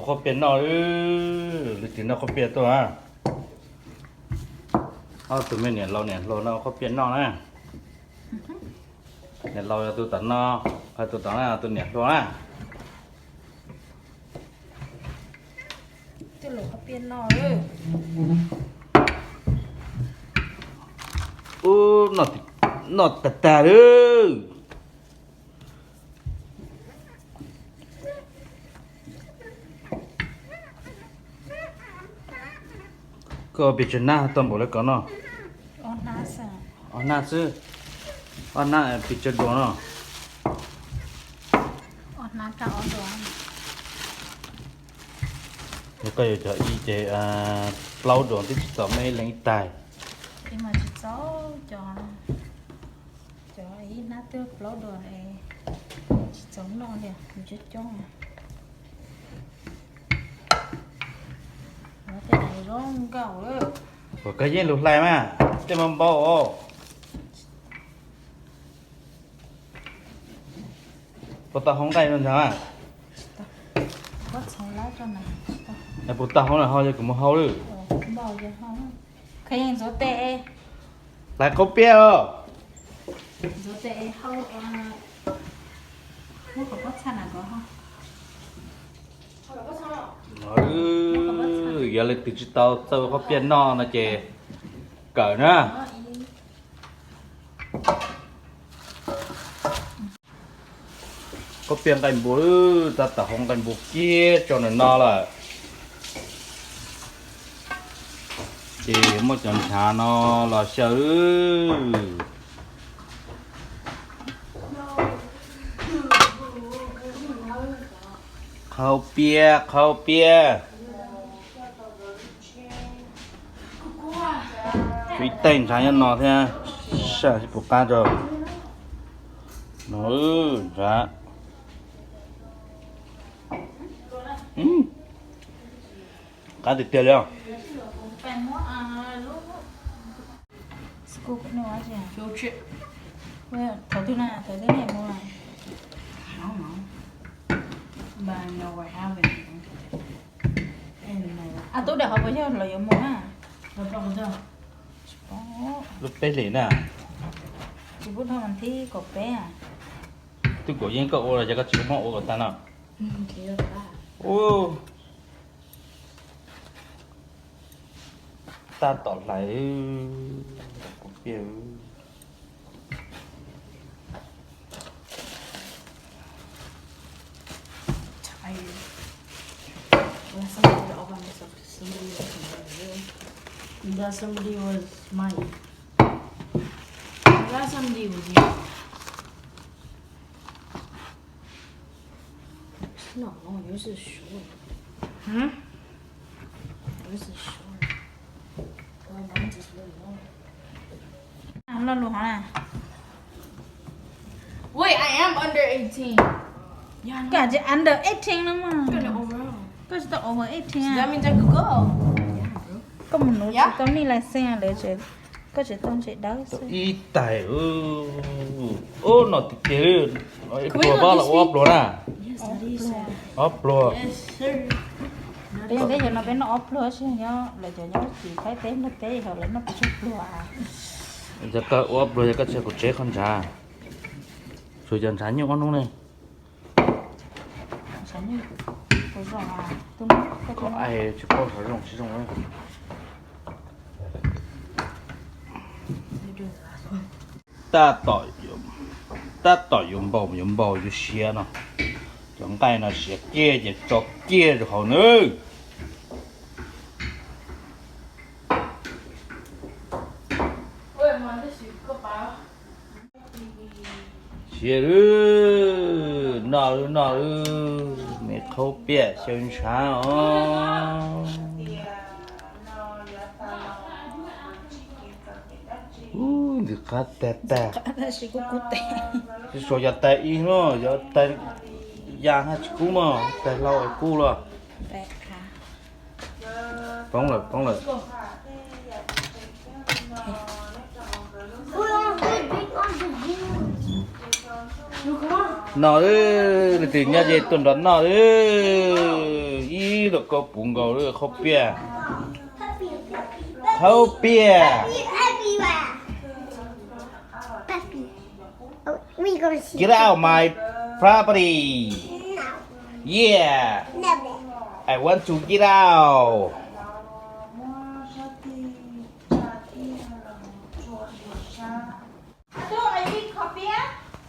Qhob piaj noj, leej twg noj qhob piaj tuaj a? Ob tug me niam laus niam hluas no qhob piaj noj na. Niam laus yog tus tom no, tus tom no tus niam hluas na. Ub, noj tag tag lawm. Koj pes tsawg hnab tau npaum li ko no? Ob hnab xwb. Ob hnab pes tsawg duas no? Yog koj yuav cog ib ces plaub duas twb tsis txaus muaj ib leeg ib tais. Cov ib hnab twb plaub duas, tsis txaus noj li, coob coob. Ua koj yeej lug hlais mas, tej npau npau os. Puas tau hau nqaij no ntag? Puas tau hau na ho yog kuv mus hau lawm. Hlais qhob piaj os. Yog leej twg tsis tau txawj qhob piaj noj no ces kawm na. Qhob piaj nqaij npua, tab tom hau nqaij npua kiag tso ntawm no lawm. Ces muab cov ntshav no los xyaw. Qhau piaj, qhau piaj. Tshuav ib tais ntshav nyob no thiab, saib puas qab rau. No, ntshav qab tiag tiag li os. Thaum twg na, thaum twg nej mus? A tub daim hauv puas yog los yuav mus na? Lub peb hlis na. Tsis pub dhau mas thib kaum peb. Twb kaum yeeb koj ua los ces koj tsis muab ua kom tag no. Tab tom hlais, qhob piaj. That somebody was mine. That somebody was you. It's not long, yours is short. Hmm? Yours is short. Well, mine's is really long. Lo lus hov na. Wait, I am under eighteen. Koj tsis under eighteen no mas. Koj tsis tau over eighteen. That means I could go. Koj mus nuv tsis tau nej license lawm ces koj tsis tau ntsis dawb xwb. Ib tais, ub, no tiag tiag li. Ib pluag pab los ua ob pluag na. Ob pluag. Peb ntev yog no peb noj ob pluag, tsis yog nyob lawv cov nyob tim Thaib teb Nplog teb yog lawv noj pes tsawg pluag. Yog koj ua ob pluag yog koj tsis yog kuv tseb qhov ntshav. Tsuas yog ntshav nyuj ob hnub ne. Qhov ai tsis paub xyov zoo tsis zoo. Tab tom yuav npaum yuav npaum yuav siav no. Cov nqaij no siav kiag ces tso kiag rau hauv nawb. Siav lawm, noj lawm noj lawm, me qhaub piaj xyaw ntshav os. Ub, ntxim qab tag tag. Tsis suav cov tais ib no, cov tais ya hab tsis kub mog, tais hlau kub los. Poob lawm, poob lawm. Noj, leej twg nyob ze tuaj nrog noj, ib Lub koj puv nkaus lub qhaub piaj. Qhaub piaj. Get out my property. Yeah. I want to get out.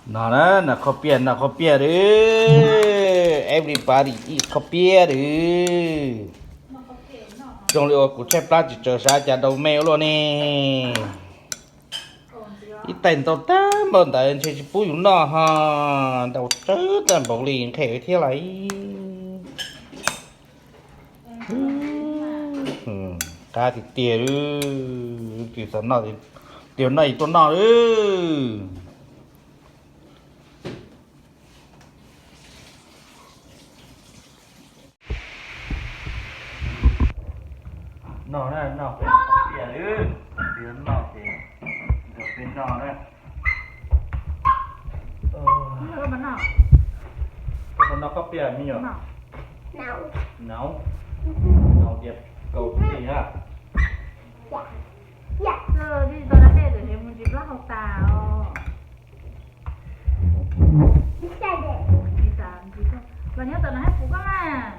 No na, no qhaub piaj, no qhaub piaj lawm. Everybody eat qhaub piaj lawm. Zoo li uas kuv tshaib plab tsis tsaws sav cas ntau me ua luaj ne. Ib tais ntau tag npaum ntawd ntshe tsis pub yus noj ho. Ntau tsawg tag npaum li nqhis thiab lawm. Qab tiag tiag, tsis txhob noj, tias noj es tuaj noj lawm. Noj na, noj peb qhaub piaj lawm, tsis noj ces nrog peb noj na. Koj puas noj qhaub piaj me nyuam? Noj, noj tias kaus txij na. Los nyob tom no hab pum koj mas.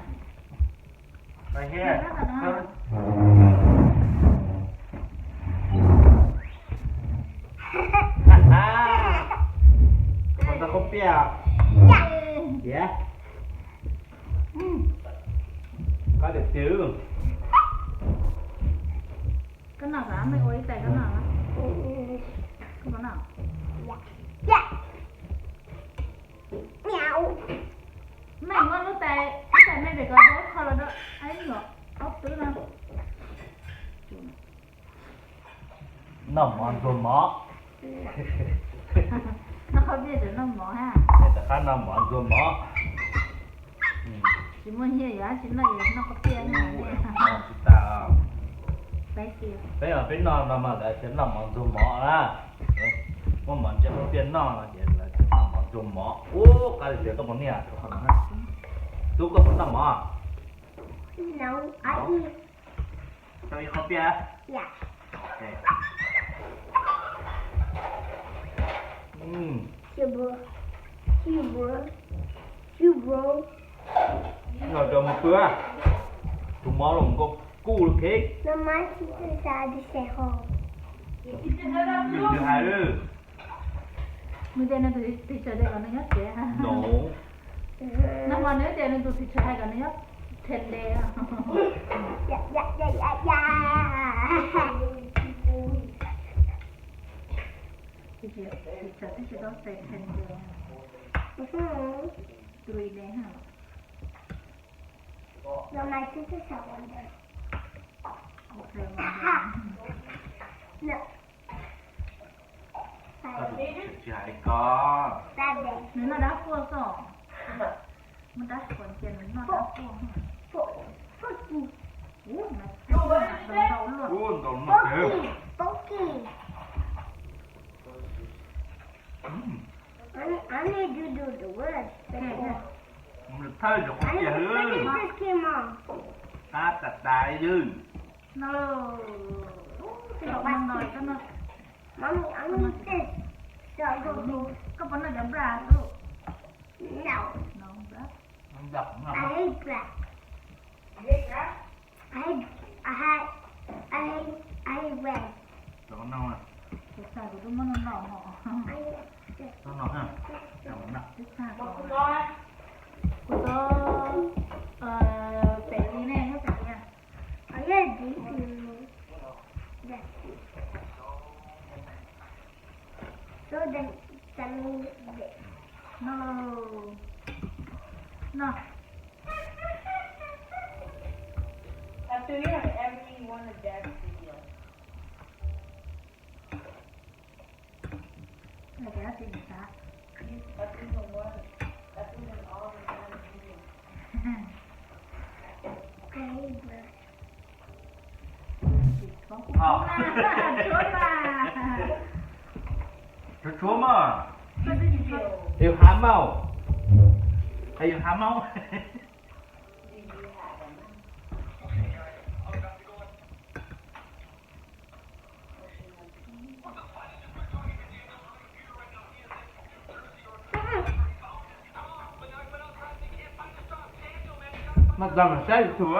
Koj noj xav mej ua ib tais koj noj. Koj puas noj? Mej muab lub tais, ib tais mej pem ko, kho los do, ib nyuam ob tub no. Noj mov ntxuag mov. Noj qhaub piaj tseem noj mov ha. Rov qab noj mov ntxuag mov. Tsis muaj nyiaj yuav dab tsi noj, yuav noj qhaub piaj ne. Tsis tas. Peb, peb noj no mas lawv tias noj mov ntxuag mov na. Muaj mov ntsia qhaub piaj noj no ces lawv tias noj mov ntxuag mov. Ub, qab li tias koj puas niaj, tub koj puas noj mov? Tau ib qhaub piaj. Los rau mus pw, tus mov los nkaus kuj lawm. Nws hais, nws tias nws tus txiv tsawv hais kom nws nyob tsev. Nag hmo nws tias nws tus txiv tsawv hais kom nws nyob tsev. Txiv tsawv twb tsis tau tsev tsev. Three days, huh? Koj tus txiv tsawv tsis hais li ko. Nws noj dab quaj xwb. Muab dab quaj cia nws noj dab quaj. Ub, ntau luaj. Thawj zaug qhaub piaj hwv. Qab tas tas li ywg. No, ub, tsis tau no koj noj. Koj puas noj cov nplas xwb? No, nplas. Kuv xav kuv twb muab noj noj hos. Twb tag kuv tau pem li ne, nyob pem li. No, no. Tshuav tshuav mas. Hay hav maum. Hay hav maum. Noj txog mam saib YouTube.